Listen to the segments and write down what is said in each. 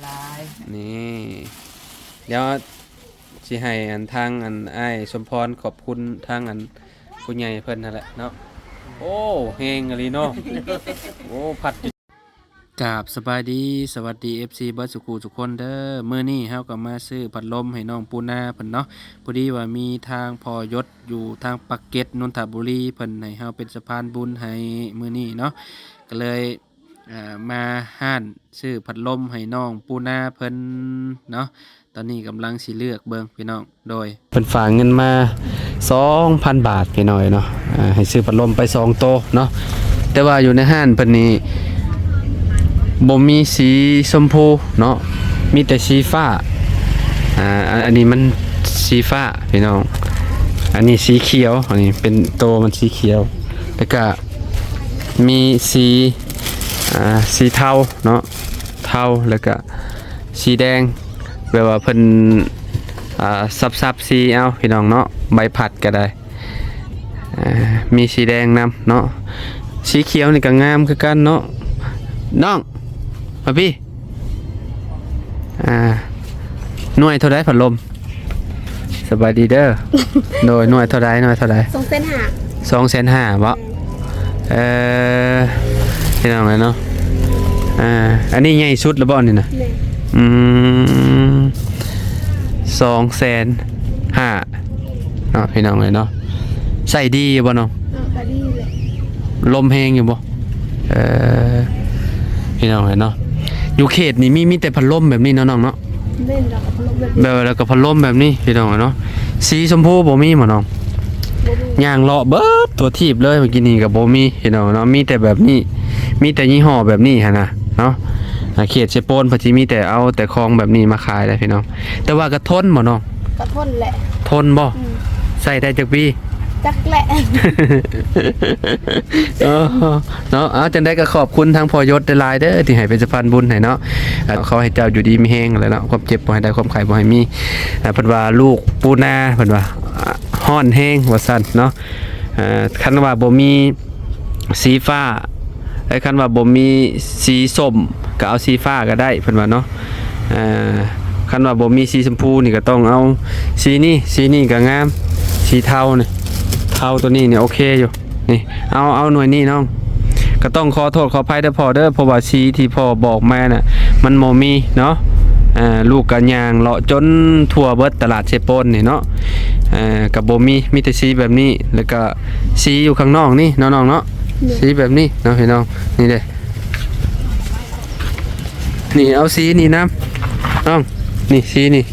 ຫຼາຍ ນີ້ ດຽວຊິໃຫ້ອັນທາງອັນອ້າຍສົມພອນຂອບຄຸນທາງອັນຜູ້ໃຫຍ່ເພິ່ນຫັ້ນແຫຼະເນາະ. ໂອ້ ແຮງອີ່ຫຼີເນາະ ໂອ້ ພັດຢູ່. ກາບສະບາຍດີ ສະຫວັດດີ ເອັຟຊີ ເບິດສູ່ຄູ່ສູ່ຄົນເດີ. ມື້ນີ້ເຮົາກໍມາຊື້ພັດລົມໃຫ້ນ້ອງປູນາເພິ່ນເນາະ. ພໍດີວ່າມີທາງພໍ່ຍົດຢູ່ທາງປາກເກຣັດ ນົນທະບູລີ ເພິ່ນໃຫ້ເຮົາເປັນສະພານບຸນໃຫ້ມື້ນີ້ເນາະ ກໍເລີຍ ເອີ ມາຮ້ານຊື້ພັດລົມໃຫ້ນ້ອງປູນາເພິ່ນເນາະ. ຕອນນີ້ກຳລັງຊິເລືອກເບິ່ງພີ່ນ້ອງ ໂດຍ ເພິ່ນຝາກເງິນມາສອງພັນບາດພີ່ນ້ອງເອີຍເນາະ ເອີ ໃຫ້ຊື້ພັດລົມໄປສອງໂຕເນາະ. ແຕ່ວ່າຢູ່ໃນຮ້ານເພິ່ນນີ້ບໍ່ມີສີຊົມພູເນາະ ມີແຕ່ສີຟ້າ. ອ່າ ອັນ ອັນນີ້ມັນສີຟ້າພີ່ນ້ອງ ອັນນີ້ສີຂຽວ ອັນນີ້ເປັນໂຕມັນສີຂຽວ ແລ້ວກະມີສີ ອ່າ ສີເທົາເນາະ ເທົາ ແລ້ວກະສີແດງ ແບບວ່າເພິ່ນ ອ່າ ສັບໆສີເອົາພີ່ນ້ອງເນາະ ໃບພັດກໍໄດ້. ອ່າ ມີສີແດງນຳເນາະ ສີຂຽວນີ້ກໍງາມຄືກັນເນາະ. ນ້ອງ ມາພີ່ ອ່າ ໜ່ວຍເທົ່າໃດພັດລົມ? ສະບາຍດີເດີ ໂດຍ ໜ່ວຍເທົ່າໃດ ໜ່ວຍເທົ່າໃດ? ສອງແສນຫ້າ ສອງແສນຫ້າບໍ? ເອີ ພີ່ນ້ອງເອີຍເນາະ ອ່າ ອັນນີ້ໃຫຍ່ສຸດແລ້ວບໍນີ້ນະ? ແມ່ນ ອືມ ສອງແສນຫ້າເນາະ ພີ່ນ້ອງເອີຍເນາະ. ໃຊ້ດີຢູ່ບໍ່ນ້ອງ? ເອີ ກໍດີແຫຼະ ລົມແຮງຢູ່ບໍ່? ເອີ ພີ່ນ້ອງເອີຍເນາະ ຢູ່ເຂດນີ້ມີ ມີແຕ່ພັດລົມແບບນີ້ເນາະນ້ອງເນາະ. ແມ່ນ ແລ້ວກໍພັດລົມແບບ ແບບ ແລ້ວກໍພັດລົມແບບນີ້ພີ່ນ້ອງເນາະ. ສີຊົມພູບໍ່ມີບໍ່ນ້ອງ? ບໍ່ມີ ຍ່າງເລາະເບິດທົ່ວທີບເລີຍ ເມື່ອກີ້ນີ້ກໍບໍ່ມີພີ່ນ້ອງເນາະ ມີແຕ່ແບບນີ້ ມີແຕ່ຍີ່ຫໍ້ແບບນີ້ຫັ້ນນະເນາະ. ອ່າ ເຂດເຊໂປນເພິ່ນຊິມີແຕ່ເອົາແຕ່ຂອງແບບນີ້ມາຂາຍແຫຼະພີ່ນ້ອງ. ແຕ່ວ່າກໍທົນບໍ່ນ້ອງ? ກໍທົນແຫຼະ. ທົນບໍ່? ອືມ ໃຊ້ໄດ້ຈັກປີ? ຈັກແຫຼະ ເອີ ເນາະ. ເອົາ ຈັ່ງໃດກໍຂອບຄຸນທາງພໍ່ຍົດຫຼາຍໆເດີ ທີ່ໃຫ້ເປັນສະພານບຸນໃຫ້ເນາະ. ເອີ ຂໍໃຫ້ເຈົ້າຢູ່ດີມີແຮງແຫຼະເນາະ ຄວາມເຈັບບໍ່ໃຫ້ໄດ້ ຄວາມໄຂ້ບໍ່ໃຫ້ມີ. ເອີ ເພິ່ນວ່າລູກປູນາ ເພິ່ນວ່າ ຮ້ອນແຮງວ່າຊັ້ນເນາະ. ເອີ ຄັນວ່າບໍ່ມີສີຟ້າ ເອີ ຄັນວ່າບໍ່ມີສີສົ້ມ ກໍເອົາສີຟ້າກໍໄດ້ ເພິ່ນວ່າເນາະ. ເອີ ຄັນວ່າບໍ່ມີສີຊົມພູນີ້ ກໍຕ້ອງເອົາສີນີ້ ສີນີ້ກໍງາມ ສີເທົານີ້ ເທົາໂຕນີ້ນີ້ໂອເຄຢູ່. ນີ້ ເອົາ ເອົາໜ່ວຍນີ້ນ້ອງ. ກໍຕ້ອງຂໍໂທດຂໍອະໄພເດີພໍ່ເດີ ເພາະວ່າສີທີ່ພໍ່ບອກມານະ ມັນບໍ່ມີເນາະ. ເອີ ລູກກໍຍ່າງເລາະຈົນທົ່ວເບິດຕະຫຼາດເຊໂປນນີ້ເນາະ. ເອີ ກໍບໍ່ມີ ມີແຕ່ສີແບບນີ້ ແລ້ວກໍສີຢູ່ຂ້າງນອກນີ້ເນາະນ້ອງເນາະ. ໂດຍ ສີແບບນີ້ເນາະພີ່ນ້ອງ. ນີ້ເດ້ ນີ້ ເອົາສີນີ້ນຳນ້ອງ ນີ້ ສີນີ້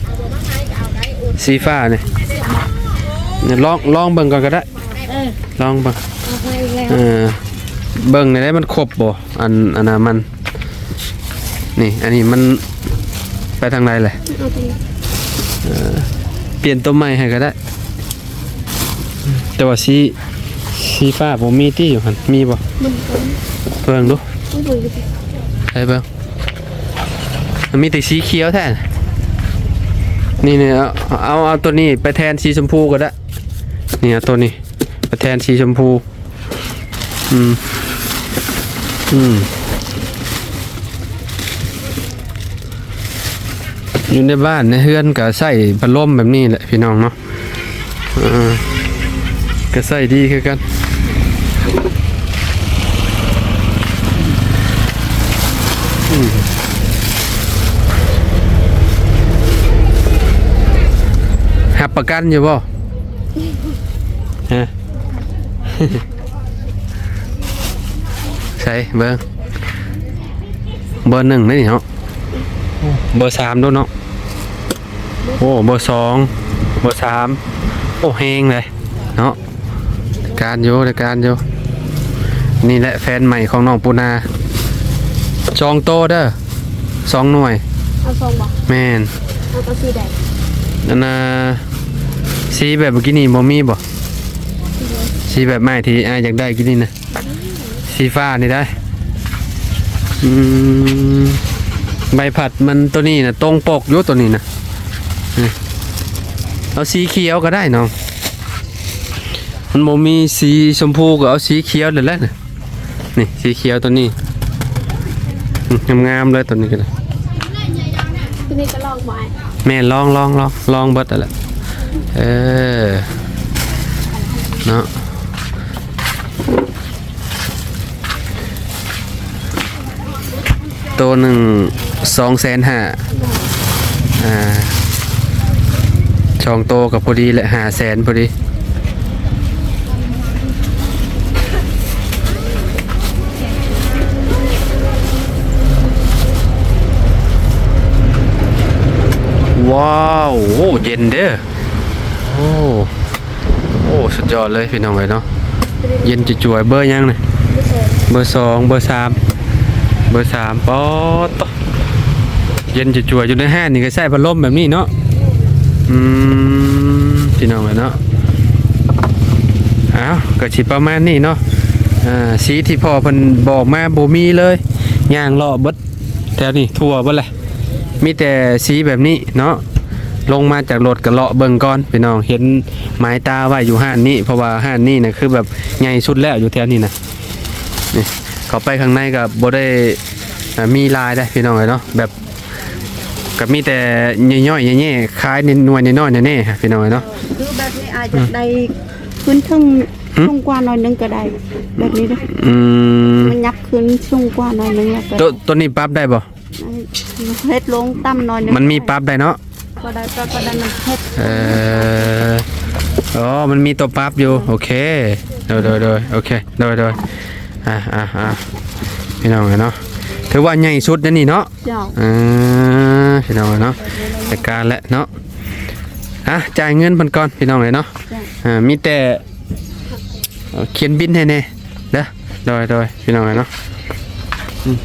ສີຟ້ານີ້ ນີ້ ລອງ ລອງເບິ່ງກ່ອນກໍໄດ້. ເອີ ລອງເບິ່ງ ອອກມາອີກແລ້ວ. ເອີ ເບິ່ງໄດ້ ມັນຄົບບໍ່? ອັນ ອັນນັ້ນມັນ ນີ້ ອັນນີ້ມັນໄປທາງໃດແຫຼະ? ເອົາຕົວນີ້ ເອີ ປ່ຽນຕົວໃໝ່ໃຫ້ກໍໄດ້. ແຕ່ວ່າສີ ສີຟ້າບໍ່ມີຕິຢູ່ຫັ້ນ ມີບໍ່? ມັນ ເບິ່ງດູ ມັນເບິ່ງຢູ່ຕິ ໃຫ້ເບິ່ງ ມັນມີແຕ່ສີຂຽວແທ້. ນີ້ໆ ເອົາ ເອົາ ເອົາຕົວນີ້ໄປແທນສີຊົມພູກໍໄດ້. ນີ້ ເອົາຕົວນີ້ໄປແທນສີຊົມພູ. ອືມ ອືມ ຢູ່ໃນບ້ານໃນເຮືອນກໍໃຊ້ພັດລົມແບບນີ້ແຫຼະພີ່ນ້ອງເນາະ. ເອີ ກໍໃຊ້ດີຄືກັນ. ອືມ ຮັບປະກັນຢູ່ບໍ່? ຮະ? ໃສ່ເບິ່ງ ເບີໜຶ່ງເດ້ນີ້ເນາະ. ເບີສາມໂດດເນາະ. ໂອ້ ເບີສອງ ເບີສາມ ໂອ້ ແຮງເລີຍເນາະ. ໄດ້ການຢູ່ ໄດ້ການຢູ່. ນີ້ແຫຼະແຟນໃໝ່ຂອງນ້ອງປູນາ. ສອງໂຕເດີ ສອງໜ່ວຍ. ເອົາສອງບໍ່? ແມ່ນ. ເອົາຕົວສີໃດ? ອັນນ່າ ສີແບບເມື່ອກີ້ນີ້ບໍ່ມີບໍ່? ສີແບບໃໝ່ທີ່ອ້າຍຢາກໄດ້ກີ້ນີ້ນະ. ສີຟ້ານີ້ໄດ໋. ອືມ ໃບພັດມັນໂຕນີ້ນະ ຕົງປົກຢູ່ໂຕນີ້ນະ. ນີ້ ເອົາສີຂຽວກໍໄດ້ນ້ອງ. ມັນບໍ່ມີສີຊົມພູ ກໍເອົາສີຂຽວນີ້ແຫຼະ. ນີ້ ສີຂຽວໂຕນີ້ ອືມ ງາມໆເລີຍ ໂຕນີ້ກໍໄດ້. ນີ້ກໍລອງບໍ່ອ້າຍ? ແມ່ນ ລອງ ລອງ ລອງ ລອງເບິດຫັ້ນແຫຼະ. ເອີ ເນາະ ໂຕໜຶ່ງສອງແສນຫ້າ ອ່າ ສອງໂຕກໍພໍດີແຫຼະ ຫ້າແສນພໍດີ. ວ້າວ ໂອ້ ເຢັນເດີ້ ໂອ້ ໂອ້ ສຸດຍອດເລີຍພີ່ນ້ອງເອີຍເນາະ ເຢັນຈະຈວຍ. ເບີຫຍັງນີ້? ເບີສອງ ເບີສາມ ເບີສາມ ປອດໂຕ ເຢັນຈະຈວຍ. ຢູ່ໃນຮ້ານນີ້ກໍໃຊ້ພັດລົມແບບນີ້ເນາະ. ອືມ ພີ່ນ້ອງເອີຍເນາະ ອ້າວ ກໍຊິປະມານນີ້ເນາະ. ອ່າ ສີທີ່ພໍ່ເພິ່ນບອກມາບໍ່ມີເລີຍ ຍ່າງເລາະເບິດ ແຖວນີ້ທົ່ວເບິດແຫຼະ ມີແຕ່ສີແບບນີ້ເນາະ. ລົງມາຈາກລົດກໍເລາະເບິ່ງກ່ອນພີ່ນ້ອງ ເຫັນໝາຍຕາໄວ້ຢູ່ຮ້ານນີ້ ເພາະວ່າຮ້ານນີ້ນະ ຄືແບບໃຫຍ່ສຸດແລ້ວຢູ່ແຖວນີ້ນະ. ນີ້ ເຂົ້າໄປຂ້າງໃນກໍບໍ່ໄດ້ ເອີ ມີຫຼາຍເດ້ພີ່ນ້ອງເອີຍເນາະ ແບບກໍມີແຕ່ຍ່ອຍໆແຍ່ໆ ຂາຍໜ່ວຍນ້ອຍໆແນ່ໆ ພີ່ນ້ອງເອີຍເນາະ. ຄືແບບນີ້ອາດຢາກໄດ້ຂຶ້ນເທິງ ຫືມ ສູງກວ່າໜ້ອຍໜຶ່ງກໍໄດ້ ແບບນີ້ເດ້. ອືມ ມັນຫຍັບຂຶ້ນສູງກວ່າໜ້ອຍໜຶ່ງແລ້ວກໍ ໂຕ ໂຕນີ້ປັບໄດ້ບໍ່? ເຮັດລົງຕ່ຳໜ້ອຍໜຶ່ງ ມັນມີປັບໄດ້ເນາະ. ບໍ່ໄດ້ ກໍ ກໍໄດ້ ມັນເຮັດ ເອີ ອໍ ມັນມີຕົວປັບຢູ່. ໂອເຄ ໂດຍ ໂດຍ ໂດຍ ໂອເຄ ໂດຍ ໂດຍ. ອ່າ ອ່າ ອ່າ ພີ່ນ້ອງເອີຍເນາະ ຖືວ່າໃຫຍ່ສຸດໃນນີ້ເນາະ. ເຈົ້າ ອ່າ ພີ່ນ້ອງເອີຍເນາະ ຈັດການແຫຼະເນາະ. ອ່ະ ຈ່າຍເງິນເພິ່ນກ່ອນພີ່ນ້ອງເອີຍເນາະ. ເຈົ້າ ອ່າ ມີແຕ່ ເອີ ຂຽນບິນໃຫ້ແດ່ເດີ. ໂດຍ ໂດຍ ພີ່ນ້ອງເອີຍເນາະ. ອືມ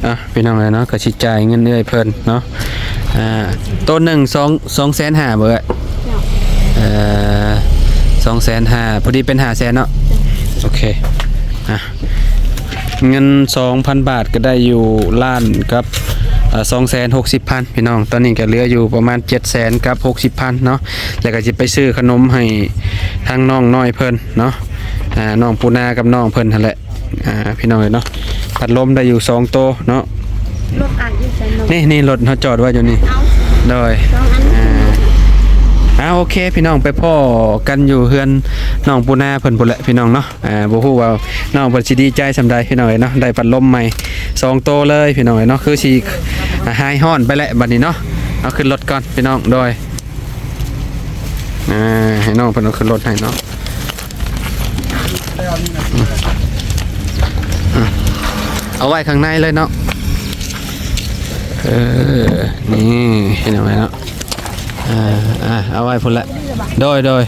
ອ່ະ ພີ່ນ້ອງເອີຍເນາະ ກໍຊິຈ່າຍເງິນເອື້ອຍເພິ່ນເນາະ. ອ່າ ໂຕໜຶ່ງສອງ ສອງແສນຫ້າບໍ່ເອີຍ? ເຈົ້າ ເອີ ສອງແສນຫ້າ ພໍດີເປັນຫ້າແສນເນາະ. ເຈົ້າ ໂອເຄ ອ່ະ ເງິນສອງພັນບາດກໍໄດ້ຢູ່ລ້ານກັບ ເອີ ສອງແສນຫົກສິບພັນ ພີ່ນ້ອງ. ຕອນນີ້ກໍເຫຼືອຢູ່ປະມານເຈັດແສນກັບຫົກສິບພັນເນາະ ແລ້ວກໍຊິໄປຊື້ຂະໜົມໃຫ້ທາງນ້ອງນ້ອຍເພິ່ນເນາະ ອ່າ ນ້ອງປູນາກັບນ້ອງເພິ່ນຫັ້ນແຫຼະ. ອ່າ ພີ່ນ້ອງເອີຍເນາະ ພັດລົມໄດ້ຢູ່ສອງໂຕເນາະ. ລົດອ້າຍຢູ່ໃສເນາະ? ນີ້ ນີ້ລົດເຮົາຈອດໄວ້ຢູ່ນີ້. ເອົາ ໂດຍ ສອງອັນ ອ່າ ອ່າ ໂອເຄ ພີ່ນ້ອງ ໄປພໍ້ກັນຢູ່ເຮືອນນ້ອງປູນາເພິ່ນພຸ້ນແຫຼະ ພີ່ນ້ອງເນາະ. ອ່າ ບໍ່ຮູ້ວ່ານ້ອງເພິ່ນຊິດີໃຈສ່ຳໃດ ພີ່ນ້ອງເອີຍເນາະ ໄດ້ພັດລົມໃໝ່ສອງໂຕເລີຍ ພີ່ນ້ອງເອີຍເນາະ ຄືຊິຫາຍຮ້ອນໄປແຫຼະບັດນີ້ເນາະ. ເອົາຂຶ້ນລົດກ່ອນ ພີ່ນ້ອງ ໂດຍ ອ່າ ໃຫ້ນ້ອງເພິ່ນເອົາຂຶ້ນລົດໃຫ້ເນາະ. ອືມ ເອົາໄວ້ຂ້າງໃນເລີຍເນາະ. ເອີ ນີ້ ເຫັນເອົາໄວ້ເນາະ. ອ່າ ອ່າ ເອົາໄວ້ພຸ້ນແຫຼະ. ໂດຍ ໂດຍ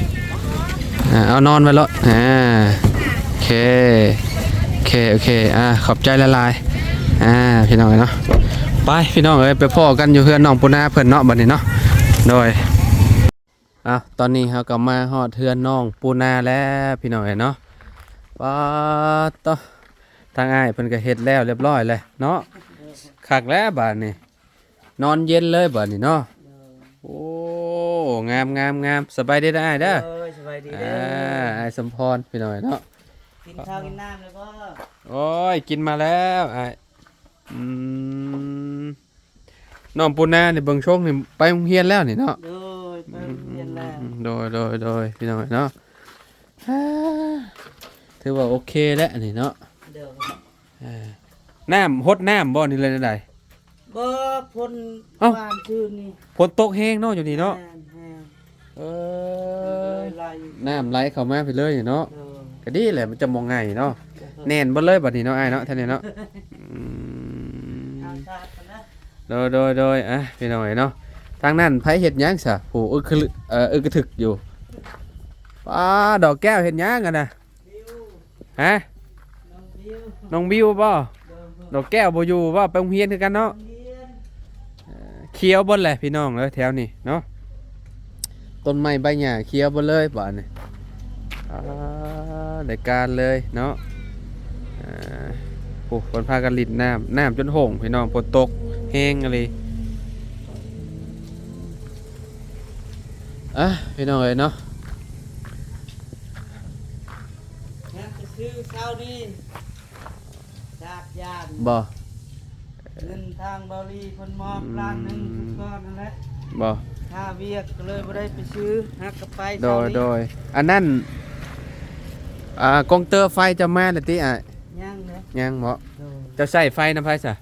ອ່າ ເອົານອນໄວ້ໂລດ. ອ່າ ໂອເຄ ໂອເຄ ໂອເຄ ອ່າ ຂອບໃຈຫຼາຍໆ. ອ່າ ພີ່ນ້ອງເອີຍເນາະ ໄປ ພີ່ນ້ອງເອີຍ ໄປພໍ້ກັນຢູ່ເຮືອນນ້ອງປູນາເພິ່ນເນາະ ບັດນີ້ເນາະ. ໂດຍ ເອົາ ຕອນນີ້ເຮົາກໍມາຮອດເຮືອນນ້ອງປູນາແລ້ວ ພີ່ນ້ອງເອີຍເນາະ. ປາດໂຕ ທາງອ້າຍເພິ່ນກໍເຮັດແລ້ວລຽບຮ້ອຍແລ້ວເນາະ. ຄັກແລ້ວບາດນີ້ ນອນເຢັນເລີຍບາດນີ້ເນາະ. ໂອ້ ງາມໆໆ ສະບາຍດີເດີອ້າຍເດີ. ໂດຍ ສະບາຍດີເດີ. ອ່າ ອ້າຍສົມພອນ ພີ່ນ້ອງເອີຍເນາະ. ກິນເຂົ້າກິນນ້ຳແລ້ວບໍ່? ໂອ້ຍ ກິນມາແລ້ວອ້າຍ. ອືມ ນ້ອງປູນານີ້ເບິ່ງຊົງນີ້ໄປໂຮງຮຽນແລ້ວນີ້ເນາະ. ໂດຍ ໄປໂຮງຮຽນແລ້ວ. ອືມ ໂດຍ ໂດຍ ໂດຍ ພີ່ນ້ອງເອີຍເນາະ. ອ່າ ຖືວ່າໂອເຄແລ້ວນີ້ເນາະ. ໂດຍ ອ່າ ນ້ຳ ຫົດນ້ຳບໍ່ນີ້ເລີຍໃດ? ບໍ່ ຝົນ ເອົ້າ ວານຊື່ນີ້ ຝົນຕົກແຮງເນາະຢູ່ນີ້ເນາະ. ແມ່ນ ແຮງ. ເອີ ນ້ຳໄຫຼເຂົ້າມາພີ້ເລີຍເນາະ. ໂດຍ ກໍດີແຫຼະ ມັນຈະບໍ່ໄຫງເນາະ. ໂດຍ ແໜ້ນເບິດເລີຍບັດນີ້ເນາະ ອ້າຍເນາະ ແຖວນີ້ເນາະ. ອືມ ເອົາຊາດກ່ອນນະ. ໂດຍ ໂດຍ ໂດຍ ອ່ະ ພີ່ນ້ອງເອີຍເນາະ ທາງນັ້ນໃຜເຮັດຫຍັງຊະ? ໂອ້ ອຶກກະທຶກຢູ່. ປ້າ ດອກແກ້ວເຮັດຫຍັງຫັ້ນນະ? ຮະ? ນ້ອງບິວບໍ່? ດອກແກ້ວບໍ່ຢູ່ບໍ່? ໄປໂຮງຮຽນຄືກັນເນາະ. ຂຽວເບິດແຫຼະພີ່ນ້ອງເອີຍ ແຖວນີ້ເນາະ ຕົ້ນໄມ້ໃບຫຍ້າຂຽວເບິດເລີຍບາດນີ້. ອ່າ ໄດ້ການເລີຍເນາະ. ອ່າ ໂອ້ ເພິ່ນພາກັນຫຼິ້ນນ້ຳ ນ້ຳຈົນໂຫງພີ່ນ້ອງ ຝົນຕົກແຮງອີ່ຫຼີ. ອ່ະ ພີ່ນ້ອງເອີຍເນາະ ຍັງໄປຊື້ເຊົ້ານີ້ ສາບຢານ ບໍ່? ເງິນທາງເບົາລີເພິ່ນມອບ ອືມ ລ້ານໜຶ່ງຄືກ່ອນນັ້ນແຫຼະ ບໍ່ ຄ່າວຽກກໍເລີຍບໍ່ໄດ້ໄປຊື້ ຫາກະໄປ ໂດຍ ເຊົ້ານີ້ ໂດຍ ອັນນັ້ນ ອ່າ ກົງເຕີໄຟເຈົ້າມາແລ້ວຕິອ້າຍ? ຍັງເດ້ ຍັງບໍ່? ໂດຍ ເຈົ້າໃຊ້ໄຟນຳໃຜຊະ?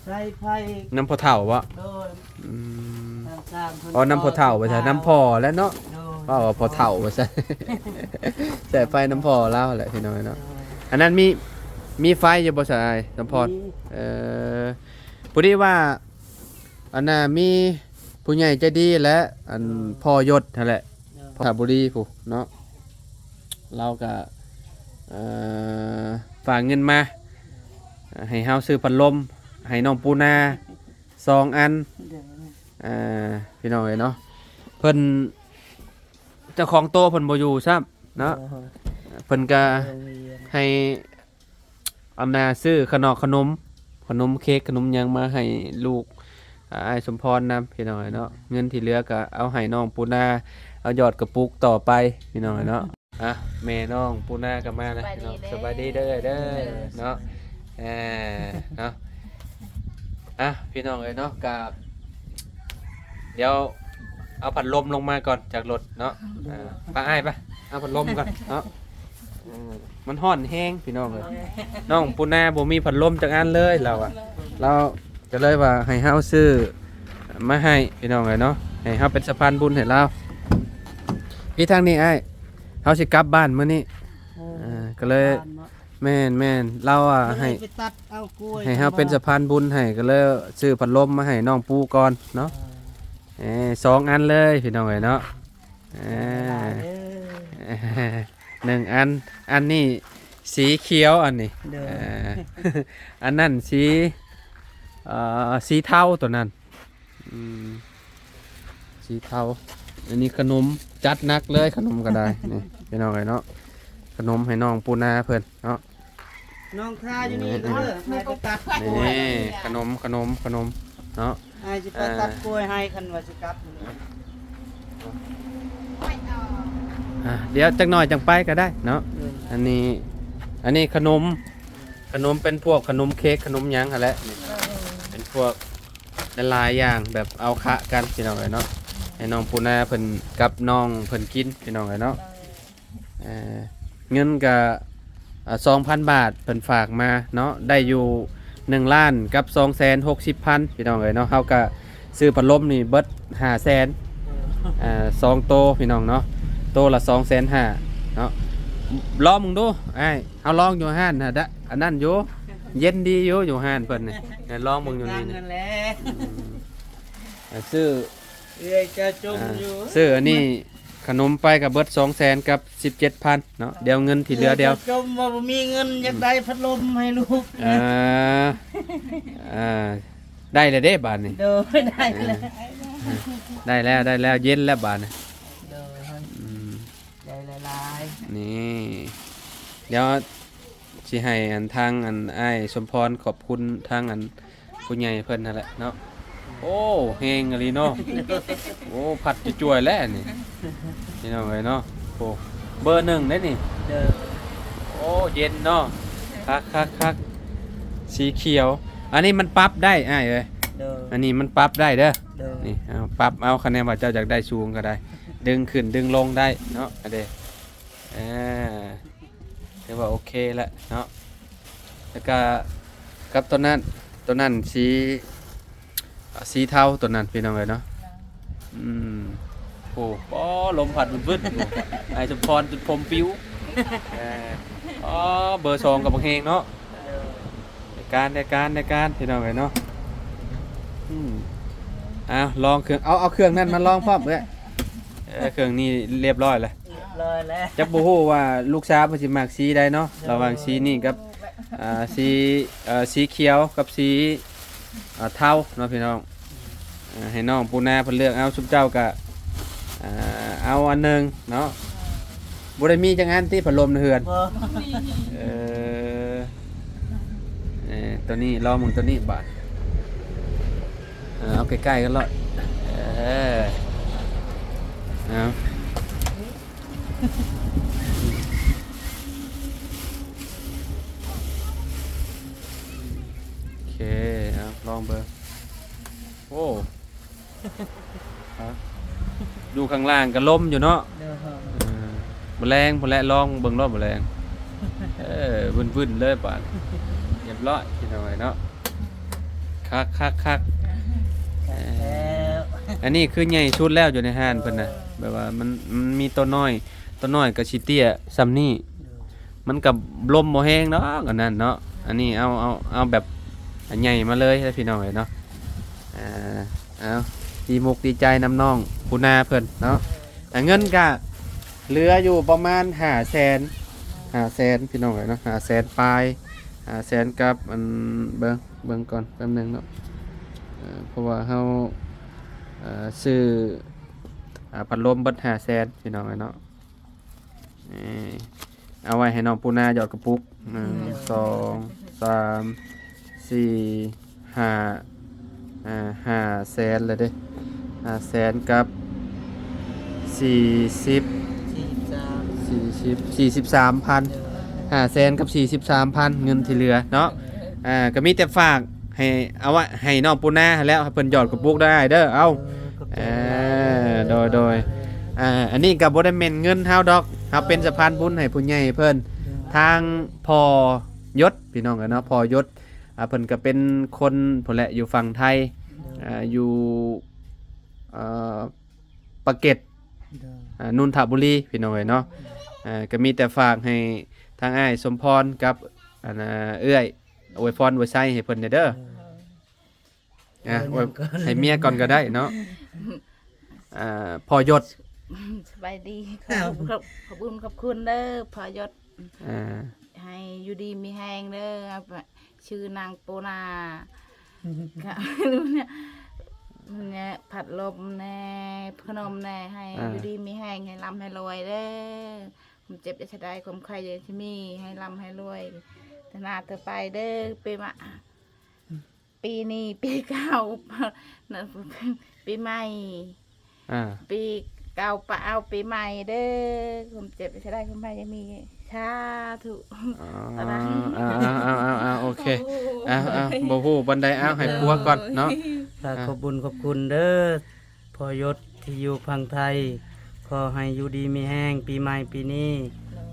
ໃຊ້ໄຟນຳພໍ່ເຖົ້າບໍ່? ໂດຍ ອືມ ທາງຊ່າງເພິ່ນ ອໍ ນຳພໍ່ເຖົ້າວ່າຊັ້ນ ນຳພໍ່ແຫຼະເນາະ ໂດຍ ເວົ້າວ່າພໍ່ເຖົ້າວ່າຊັ້ນ ໃຊ້ໄຟນຳພໍ່ລາວແຫຼະ ພີ່ນ້ອງເນາະ ໂດຍ ອັນນັ້ນມີ ມີໄຟຢູ່ບໍ່ຊະອ້າຍສຳພອນ? ມີ ເອີ ພໍດີວ່າ ອັນນ່າ ມີຜູ້ໃຫຍ່ໃຈດີແຫຼະ ອັນ ໂດຍ ພໍ່ຍົດຫັ້ນແຫຼະ ໂດຍ ສະບະບູລີພຸ້ນເນາະ ລາວກະ ເອີ ຝາກເງິນມາ ໃຫ້ເຮົາຊື້ພັດລົມໃຫ້ນ້ອງປູນາສອງອັນ ໂດຍ ເອີ ພີ່ນ້ອງເອີຍເນາະ ເພິ່ນ ເຈົ້າຂອງໂຕເພິ່ນບໍ່ຢູ່ຊ້ຳເນາະ ໂດຍ ເພິ່ນກະ ໂດຍ ໃຫ້ ອັນນ່າ ຊື້ຂະໜອກຂະໜົມ ຂະໜົມເຄັກ ຂະໜົມຫຍັງມາໃຫ້ລູກ ອາ ອ້າຍສົມພອນນຳ ພີ່ນ້ອງເອີຍເນາະ ເງິນທີ່ເຫຼືອກໍເອົາໃຫ້ນ້ອງປູນາ ເອົາຍອດກະປຸກຕໍ່ໄປ ພີ່ນ້ອງເອີຍເນາະ ອ່ະ ແມ່ນ້ອງປູນາກໍມາແລ້ວ ສະບາຍດີເດີ ພີ່ນ້ອງ ສະບາຍດີເດີ ເດີ ເນາະ ເອີ ເນາະ ອ່ະ ພີ່ນ້ອງເອີຍເນາະ ກະ ດຽວເອົາພັດລົມລົງມາກ່ອນຈາກລົດເນາະ ໂດຍ ອ່າ ໄປອ້າຍໄປ ເອົາພັດລົມກ່ອນເນາະ ເອີ ມັນຮ້ອນແຮງພີ່ນ້ອງເອີຍ ນ້ອງປູນາບໍ່ມີພັດລົມຈັກອັນເລີຍລາວອະ ລາວກໍເລີຍວ່າໃຫ້ເຮົາຊື້ມາໃຫ້ພີ່ນ້ອງເອີຍເນາະ ໃຫ້ເຮົາເປັນສະພານບຸນໃຫ້ລາວ ພີ່ທາງນີ້ອ້າຍ ເຮົາຊິກັບບ້ານມື້ນີ້ ເອີ ເອີ ກໍເລີຍ ແມ່ນໆ ລາວອະ ໃຫ້ ໃຫ້ເຮົາເປັນສະພານບຸນໃຫ້ ກໍເລີຍຊື້ພັດລົມມາໃຫ້ນ້ອງປູກ່ອນເນາະ ເອີ ສອງອັນເລີຍພີ່ນ້ອງເອີຍເນາະ ເອີ ໜຶ່ງອັນ ອັນນີ້ສີຂຽວ ອັນນີ້ ໂດຍ ເອີ ອັນນັ້ນສີ ເອີ ສີເທົາ ໂຕນັ້ນ ອືມ ສີເທົາ ອັນນີ້ຂະໜົມ ຈັດໜັກເລີຍ ຂະໜົມກໍໄດ້ ນີ້ພີ່ນ້ອງເອີຍເນາະ ຂະໜົມໃຫ້ນ້ອງປູນາເພິ່ນເນາະ ນ້ອງທາຢູ່ນີ້ເດີ ອ້າຍໄປຕັດກ້ວຍ ນີ້ຂະໜົມ ຂະໜົມ ຂະໜົມເນາະ ອ້າຍຊິໄປຕັດກ້ວຍໃຫ້ ຄັນວ່າຊິກັບ ອ່າ ດຽວຈັກໜ້ອຍຈັ່ງໄປກໍໄດ້ເນາະ ເອີ ອັນນີ້ ອັນນີ້ຂະໜົມ ຂະໜົມເປັນພວກຂະໜົມເຄັກ ຂະໜົມຫຍັງຫັ້ນແຫຼະ ນີ້ ເອີ ເປັນພວກ ຫຼາຍໆຢ່າງ ແບບເອົາຄະກັນພີ່ນ້ອງເອີຍເນາະ ໃຫ້ນ້ອງປູນາເພິ່ນກັບນ້ອງເພິ່ນກິນພີ່ນ້ອງເອີຍເນາະ ເອີ ເງິນກະ ອ່າ ສອງພັນບາດເພິ່ນຝາກມາເນາະ ໄດ້ຢູ່ໜຶ່ງລ້ານກັບສອງແສນຫົກສິບພັນພີ່ນ້ອງເອີຍເນາະ ເຮົາກະຊື້ພັດລົມນີ້ເບິດຫ້າແສນ ອ່າ ສອງໂຕພີ່ນ້ອງເນາະ ໂຕລະສອງແສນຫ້າເນາະ ລອງເບິ່ງດູອ້າຍ ເຮົາລອງຢູ່ຮ້ານນະ ດະ ອັນນັ້ນຢູ່ ເຢັນດີຢູ່ ຢູ່ຮ້ານເພິ່ນນີ້ ເອີ ລອງເບິ່ງຢູ່ນີ້ ນັ້ນແຫຼະ ອືມ ເອີ ຊື້ ເອື້ອຍຈະຈົ່ມຢູ່ ອ່າ ຊື້ອັນນີ້ ຂະໜົມໄປກໍເບິດສອງແສນກັບສິບເຈັດພັນເນາະ ດຽວເງິນທີ່ເຫຼືອ ດຽວຈົ່ມວ່າບໍ່ມີເງິນ ອືມ ຢາກໄດ້ພັດລົມໃຫ້ລູກ ເອີ ເອີ ໄດ້ແລ້ວເດ້ບາດນີ້ ໂດຍ ໄດ້ແລ້ວ ເອີ ໄດ້ແລ້ວ ໄດ້ແລ້ວ ເຢັນແລ້ວບາດນີ້ ໂດຍ ອືມ ໄດ້ຫຼາຍໆ ນີ້ ດຽວຊິໃຫ້ອັນທາງອັນອ້າຍສົມພອນຂອບຄຸນທາງອັນຜູ້ໃຫຍ່ເພິ່ນຫັ້ນແຫຼະເນາະ ໂອ້ ແຮງອີ່ຫຼີເນາະ ໂອ້ ພັດຈວຍໆແລ້ວນີ້ ພີ່ນ້ອງເອີຍເນາະ ໂອ້ ເບີໜຶ່ງເດ້ນີ້ ເດີ ໂອ້ ເຢັນເນາະ ຄັກໆໆ ສີຂຽວ ອັນນີ້ມັນປັບໄດ້ອ້າຍເອີຍ ເດີ ອັນນີ້ມັນປັບໄດ້ເດີ ເດີ ນີ້ ເອົາ ປັບເອົາ ຄັນແນວ່າເຈົ້າຢາກໄດ້ສູງກໍໄດ້ ດຶງຂຶ້ນດຶງລົງໄດ້ເນາະ ອັນເດ ອ່າ ຖືວ່າໂອເຄແລ້ວເນາະ ແລ້ວກະກັບຕົວນັ້ນ ຕົວນັ້ນສີ ອ່າ ສີເທົາຕົວນັ້ນພີ່ນ້ອງເອີຍເນາະ ອືມ ໂອ້ ປໍ ລົມພັດວຶດໆ ໂອ້ ອ້າຍສົມພອນຈົນຜົມປິວ ເອີ ອໍ ເບີສອງກໍບັກແຮງເນາະ ໄດ້ການ ໄດ້ການ ໄດ້ການ ພີ່ນ້ອງເອີຍເນາະ ອືມ ເອົາ ລອງເຄື່ອງ ເອົາ ເອົາເຄື່ອງນັ້ນມາລອງພ້ອມເອີຍ ເອີ ເຄື່ອງນີ້ລຽບຮ້ອຍແລ້ວ ລຽບຮ້ອຍແລ້ວ ຈັກບໍ່ຮູ້ວ່າລູກສາວເພິ່ນຊິມັກສີໃດເນາະ ລະຫວ່າງສີນີ້ກັບ ອ່າ ສີ ເອີ ສີຂຽວກັບສີ ອ່າ ເທົາເນາະພີ່ນ້ອງ ອ່າ ໃຫ້ນ້ອງປູນາເພິ່ນເລືອກເອົາ ຊຸມເຈົ້າກະ ອ່າ ເອົາອັນໜຶ່ງເນາະ ບໍ່ໄດ້ມີຈັກອັນຕິ ພັດລົມໃນເຮືອນ ບໍ່ ເອີ ເອີ ໂຕນີ້ ລອງເບິ່ງໂຕນີ້ບາດ ເອີ ເອົາໃກ້ໆກັນໂລດ ເອີ ເອົາ ໂອເຄ ເອົາ ລ ລອງເບິ່ງ. ໂອ້ ຮະ ຢູ່ຂ້າງລ່າງກໍລົມຢູ່ເນາະ. ໂດຍ. ເອີ ມື້ແລງພຸ້ນແຫຼະ ລອງເບິ່ງໂລດມື້ແລງ. ເອີ ວຶ້ນໆເລີຍບາດ ຮຽບຮ້ອຍພີ່ນ້ອງເອີຍເນາະ. ຄັກໆໆ ເອີ ອັນນີ້ຄືໃຫຍ່ສຸດແລ້ວຢູ່ໃນຮ້ານເພິ່ນນະ. ແບບວ່າມັນ ມັນມີໂຕນ້ອຍ ໂຕນ້ອຍກໍຊິເຕ້ຍສ່ຳນີ້. ໂດຍ. ມັນກໍລົມບໍ່ແຮງດອກອັນນັ້ນເນາະ. ອັນນີ້ເອົາ ເອົາ ເອົາແບບໃຫຍ່ມາເລີຍພີ່ນ້ອງເອີຍເນາະ. ອ່າ ເອົາ ດີມຸກດີໃຈນຳນ້ອງປູນາເພິ່ນເນາະ. ອ່າ ເງິນກະເຫຼືອຢູ່ປະມານຫ້າແສນ ຫ້າແສນພີ່ນ້ອງເອີຍເນາະ. ຫ້າແສນປາຍ ຫ້າແສນກັບ ອັນ ເບິ່ງ ເບິ່ງກ່ອນແປັບໜຶ່ງເນາະ. ເອີ ເພາະວ່າເຮົາ ເອີ ຊື້ ອ່າ ພັດລົມເບິດຫ້າແສນພີ່ນ້ອງເອີຍເນາະ. ເອີ ເອົາໄວ້ໃຫ້ນ້ອງປູນາຢອດກະປຸກ ໜຶ່ງ ສອງ ສາມ ສີ່ ຫ້າ ອ່າ ຫ້າແສນລະເດ້. ຫ້າແສນກັບສີ່ສິບ ສີ່ສິບ ສີ່ສິບ ສີ່ສິບສາມພັນ ຫ້າແສນກັບສີ່ສິບສາມພັນ ເງິນທີ່ເຫຼືອເນາະ. ອ່າ ກໍມີແຕ່ຝາກໃຫ້ ເອົາໄວ້ໃຫ້ນ້ອງປູນາຫັ້ນແຫຼະ ໃຫ້ເພິ່ນຢອດກະປຸກເດີອ້າຍເດີ. ເອົາ ເອີ ຂອບໃຈຫຼາຍໆ ເອີ ໂດຍ ໂດຍ. ອ່າ ອັນນີ້ກໍບໍ່ໄດ້ແມ່ນເງິນເຮົາດອກ ເຮົາເປັນສະພານບຸນໃຫ້ຜູ້ໃຫຍ່ເພິ່ນ. ໂດຍ. ທາງພໍ່ຍົດ ພີ່ນ້ອງເອີຍເນາະ ພໍ່ຍົດ ອ່າ ເພິ່ນກໍເປັນຄົນພຸ້ນແຫຼະ ຢູ່ຝັ່ງໄທ. ໂດຍ. ອ່າ ຢູ່ ເອີ ປາກເກດ ໂດຍ ອ່າ ນົນທະບູລີ ພີ່ນ້ອງເອີຍເນາະ. ໂດຍ. ອ່າ ກໍມີແຕ່ຝາກໃຫ້ທາງອ້າຍສົມພອນກັບ ອັນ ເອື້ອຍ ອວຍພອນອວຍໄຊໃຫ້ເພິ່ນແດ່ເດີ. ໂດຍ. ອ່າ ເອີ ອວຍ ໃຫ້ເມຍກ່ອນກໍໄດ້ເນາະ. ອ່າ ພໍ່ຍົດ ສະບາຍດີ. ຂອບ ຂອບ ຂອບຄຸນ ຂອບຄຸນເດີພໍ່ຍົດ. ອ່າ ໃຫ້ຢູ່ດີມີແຮງເດີ. ຊື່ນາງປູນາ ກະ ແນະ ພັດລົມແນ່ ຂະໜົມແນ່ ໃຫ້ ອ່າ ຢູ່ດີມີແຮງ ໃຫ້ລ່ຳໃຫ້ລວຍເດີ. ຄວາມເຈັບຢ່າຊະໄດ້ ຄວາມໄຂ້ຢ່າຊະມີ ໃຫ້ລ່ຳໃຫ້ລວຍ ເທື່ອໜ້າເທື່ອໄປເດີ. ປີມະ ປີນີ້ປີເກົ່າ ປີໃໝ່ ອ່າ ປີເກົ່າປະເອົາປີໃໝ່ເດີ. ຄວາມເຈັບຢ່າຊະໄດ້ ຄວາມໄຂ້ຢ່າມີ ສາທຸ. ອໍ ເອົາ ເອົາ ເອົາ ເອົາ ໂອເຄ. ໂອ້ ເອົາ ເອົາ ບໍ່ຮູ້ປານໃດ ເອົາ ໃຫ້ປົວກ່ອນເນາະ. ໂດຍ. ອ່າ ຂອບບຸນຂອບຄຸນເດີ ພໍ່ຍົດທີ່ຢູ່ຝັ່ງໄທ ຂໍໃຫ້ຢູ່ດີມີແຮງ ປີໃໝ່ປີນີ້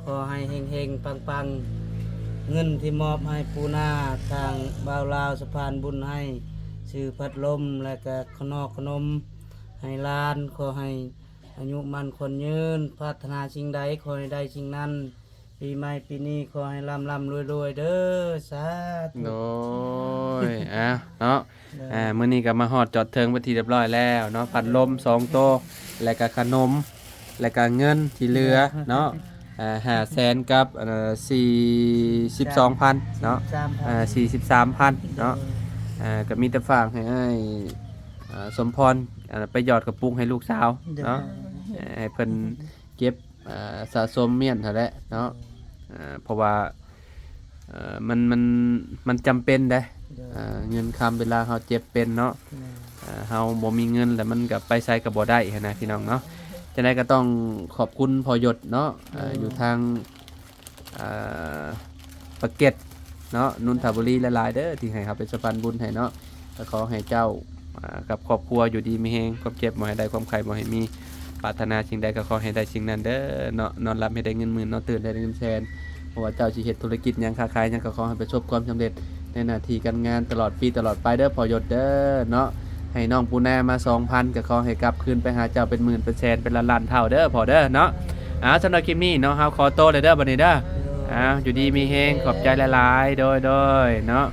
ໂດຍ ຂໍໃຫ້ເຮັງໆປັງໆ. ເງິນທີ່ມອບໃຫ້ປູນາ ທາງບ່າວລາວສະພານບຸນໃຫ້ ຊື້ພັດລົມ ແລະກະຂະໜອກຂະໜົມໃຫ້ຫຼານ. ຂໍໃຫ້ອາຍຸໝັ້ນຂວັນຍືນ ປາດຖະໜາສິ່ງໃດຂໍໃຫ້ໄດ້ສິ່ງນັ້ນ. ປີໃໝ່ປີນີ້ຂໍໃຫ້ລ່ຳໆລວຍໆເດີ ສາທຸ. ໂດຍ ອ່າ ເນາະ. ໂດຍ. ອ່າ ມື້ນີ້ກໍມາຮອດຈອດເຖິງເປັນທີ່ຮຽບຮ້ອຍແລ້ວເນາະ. ພັດລົມສອງໂຕ ແລະກະຂະໜົມ ແລະກະເງິນທີ່ເຫຼືອເນາະ. ອ່າ ຫ້າແສນກັບ ເອີ ສີ່ສິບສອງພັນເນາະ. ສີ່ສິບສາມພັນ ອ່າ ສີ່ສິບສາມພັນເນາະ. ໂດຍ. ອ່າ ກໍມີແຕ່ຝາກໃຫ້ອ້າຍ ອ່າ ສົມພອນ ອ່າ ໄປຢອດກະປຸກໃຫ້ລູກສາວເນາະ. ໂດຍ. ໃຫ້ເພິ່ນເກັບ ອ່າ ສະສົມມ້ຽນຫັ້ນແຫຼະເນາະ. ໂດຍ. ອ່າ ເພາະວ່າ ເອີ ມັນ ມັນ ມັນຈຳເປັນເດ້. ໂດຍ. ອ່າ ເງິນຄຳເວລາເຮົາເຈັບເປັນເນາະ. ໂດຍ. ອ່າ ເຮົາບໍ່ມີເງິນແລ້ວມັນກໍໄປໃສກໍບໍ່ໄດ້ຫັ້ນນະ ພີ່ນ້ອງເນາະ. ໂດຍ. ຈັ່ງໃດກໍຕ້ອງຂອບຄຸນພໍ່ຍົດເນາະ. ໂດຍ. ອ່າ ຢູ່ທາງ ອ່າ ປາກເກດເນາະ ນົນທະບູລີ ຫຼາຍໆເດີ ທີ່ໃຫ້ເຮົາເປັນສະພານບຸນໃຫ້ເນາະ. ກໍຂໍໃຫ້ເຈົ້າ ອ່າ ກັບຄອບຄົວຢູ່ດີມີແຮງ ຄວາມເຈັບບໍ່ໃຫ້ໄດ້ ຄວາມໄຂ້ບໍ່ໃຫ້ມີ ປາດຖະໜາສິ່ງໃດກໍຂໍໃຫ້ໄດ້ສິ່ງນັ້ນເດີເນາະ. ນອນຫຼັບໃຫ້ໄດ້ເງິນໝື່ນ ນອນຕື່ນໃຫ້ໄດ້ເງິນແສນ. ບໍ່ວ່າເຈົ້າຊິເຮັດທຸລະກິດຫຍັງ ຄ້າຂາຍຫຍັງ ກໍຂໍໃຫ້ປະສົບຄວາມສຳເລັດໃນໜ້າທີ່ການງານ ຕະຫຼອດປີຕະຫຼອດໄປເດີພໍ່ຍົດເດີເນາະ. ໃຫ້ນ້ອງປູນາມາສອງພັນ ກໍຂໍໃຫ້ກັບຄືນໄປຫາເຈົ້າເປັນໝື່ນເປັນແສນເປັນລ້ານລ້ານເທົ່າເດີພໍ່ເດີເນາະ. ເອົາ ສຳລັບຄລິບນີ້ເນາະ ເຮົາຂໍໂຕເລີຍເດີບັດນີ້ເດີ. ເອົາ ຢູ່ດີມີແຮງ ຂອບໃຈຫຼາຍໆ ໂດຍໆເນາະ.